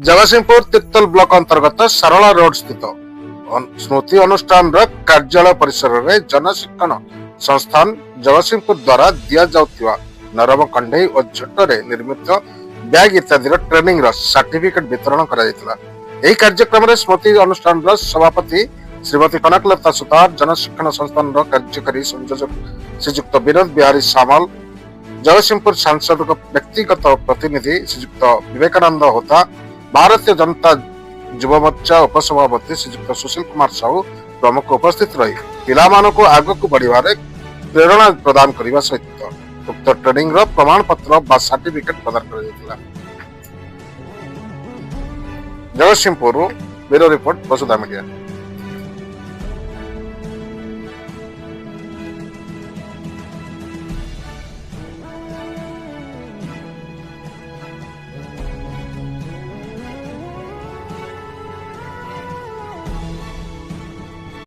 Jagatsinghpur Tirtol block ଅନ୍ତର୍ଗତ Sarala road ସ୍ଥିତ ସ୍ମୃତି ଅନୁଷ୍ଠାନର କାର୍ଯ୍ୟାଳୟ ପରିସରରେ ଜନଶିକ୍ଷଣ ସଂସ୍ଥାନ ଜଗତସିଂହପୁର ଦ୍ୱାରା ଦିଆଯାଉଥିବା ନରମ କଣ୍ଢେଇ ଓ ଝୋଟରେ ନିର୍ମିତ ବ୍ୟାଗ ଇତ୍ୟାଦିର ଟ୍ରେନିଂର ସାର୍ଟିଫିକେଟ ବିତରଣ କରାଯାଇଥିଲା। ଏହି କାର୍ଯ୍ୟକ୍ରମରେ ସ୍ମୃତି ଅନୁଷ୍ଠାନର ସଭାପତି ଶ୍ରୀମତୀ କନକଲତା ସୁତାର, ଜନଶିକ୍ଷଣ ସଂସ୍ଥାନର କାର୍ଯ୍ୟକାରୀ ସଂଯୋଜକ ଶ୍ରୀଯୁକ୍ତ ବିନୋଦ ବିହାରୀ ସାମଲ, ଜଗତସିଂହପୁର ସାଂସଦଙ୍କ ବ୍ୟକ୍ତିଗତ ପ୍ରତିନିଧି ଶ୍ରୀଯୁକ୍ତ ବିବେକାନନ୍ଦ ହୋତା, ଭାରତୀୟ ଜନତା ଯୁବ ମୋର୍ଚ୍ଚା ଉପସଭାପତି ଶ୍ରୀଯୁକ୍ତ ସୁଶୀଲ କୁମାର ସାହୁ ପ୍ରମୁଖ ଉପସ୍ଥିତ ରହି ପିଲାମାନଙ୍କୁ ଆଗକୁ ବଢିବାରେ ପ୍ରେରଣା ପ୍ରଦାନ କରିବା ସହିତ ଉକ୍ତ ଟ୍ରେନିଂର ପ୍ରମାଣପତ୍ର ବା ସାର୍ଟିଫିକେଟ ପ୍ରଦାନ କରାଯାଇଥିଲା। ଜଗତସିଂହପୁରରୁ ବ୍ୟୁରୋ ରିପୋର୍ଟ, ବସୁଧା ମିଡିଆ।